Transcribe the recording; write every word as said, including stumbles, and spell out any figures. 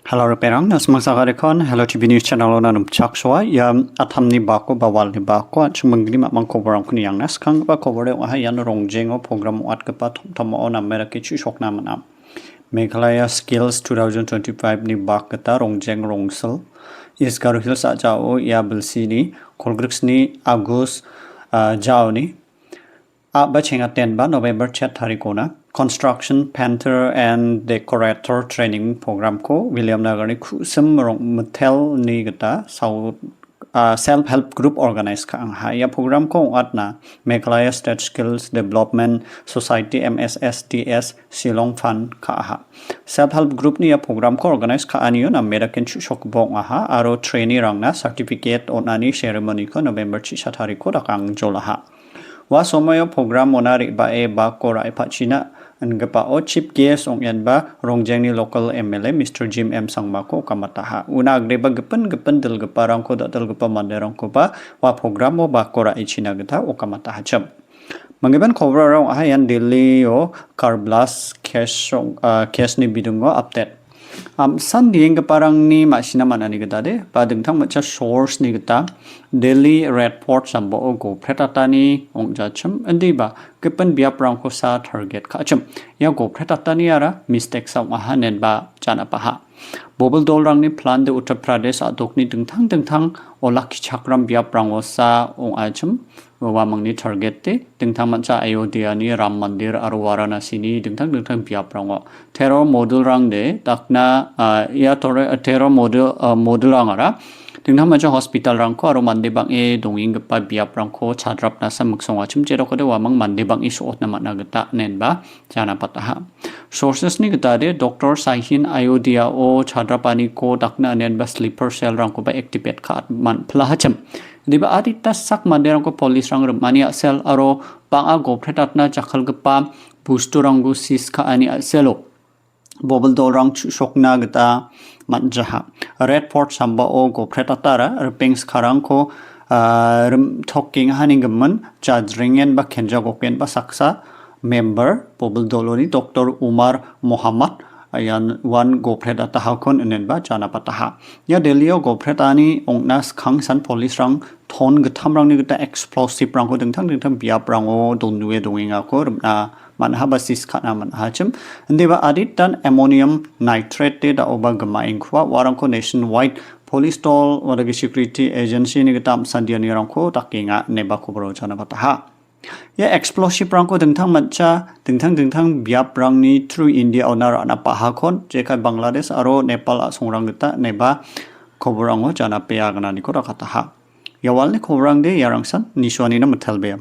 Hello, ripengrang, nasimang sagarikon, Hello T V News Channel-ona nomchaksoa, ia atamni bako ba walni bako, an·ching manggni mamang koborangko niangna, skanggipa kobore ong·aha, ian rongjengo program ong·atgipa tomtomao name rake chu·sokna man·a. Meghalaya Skills two thousand twenty-five-ni bak gita rongjeng rongsil, East Garo Hills a·jao ia bilsini kolgriksni Agus, ah, jaoni a·ba chengatenba November chet tarikona Construction Painter and Decorator Training Programko Williamnagarni Kusim Rongmitelni gita South, ah, Self Help Group organize ka·angaha. Ia programko ong·atna Meghalaya State Skills Development Society, M S S D S, Shillong Fund ka·aha. Self Help Groupni ia programko organize ka·anio nameraken chu·sokgipa ong·aha aro trainee-rangna certificate on·ani ceremony-ko November chisa tariko dakangjolaha. Ua somoio program-ona re·bae bako ra·e pachina ingipao chief guest ong·enba Rongjengni local M L A Mister Jim M Sangmako okamataha. Una agreba gipin gipin dilgiparangko da·dalgipa manderangkoba ua programo bako ra·e china gita okamatahachim. Manggipan kobrarang ong·aha ian Delhi-o Karblas case-rang, ah, case-ni bidingo update. Am·san dienggiparangni ma·sina man·ani gita de, ba dingtang mancha source-ni gita Delhi Red Fort sambao gopret atani ong·jachim, indiba gipin biaprangko sa target ka·achim. Ia gopret ataniara mistake sa ong·aha inenba janapaha. Bobil dolrangni plan de Uttar Pradesh a·dokni dingtang dingtang olakkichakram biaprango sa ong·achim. Uamangni target de dingtang mancha Ayodhya-ni Ram Mandir aro Varanasi-ni dingtang dingtang biaprango terror model-rang de dakna, ah, ia tore-, terror model, ah, model-rangara dingtang mancha hospital-rangko aro mande bang·e dongenggipa biaprangko chadrapna sa miksongachim, jerokode uamang mande bang·e so·otna man·a gita inenba janapataha. Sources-ni gita de Doctor Sahin Ayodhya-o chadrapaniko dakna inenba sleeper cell-rangkoba activate ka·at man-, plahachim. Indiba adita sak manderangko police-rang rim·ani a·sel aro bang·a gopret atna jakkalgipa bosturangko sis ka·ani a·selo bobil dolrang chu·sokna gita man·jaha. Red Fort sambao gopret atara ripeng skarangko, ah, rim-, tokengahani gimin jajringen ba kenja goken ba saksa member bobil doloni Doctor Umar Mohammad ian uan gopret atahakon inenba janapataha. Ia Delhi-o gopret ani ong·na skangsan police-rang ton gittamrangni gita explosive-rangko dingtang dingtang biaprango donue dongengako rim·na man·aha ba sis ka·na man·ahachim. Indiba aditan ammonium nitrate de da·oba gimaengkua uarangko nationwide police dol wadagi security agency-ni gita am·sandianirangko dakenga ineba koboro janapataha. Ia explosive-rangko dingtang mancha, dingtang dingtang biaprangni through India-ona ra·na pahakon, jekai Bangladesh aro Nepal a·songrang gita ineba koborango janapea agananiko dakataha. Ia walni koborangde iarangsan nisuanina mitelbea.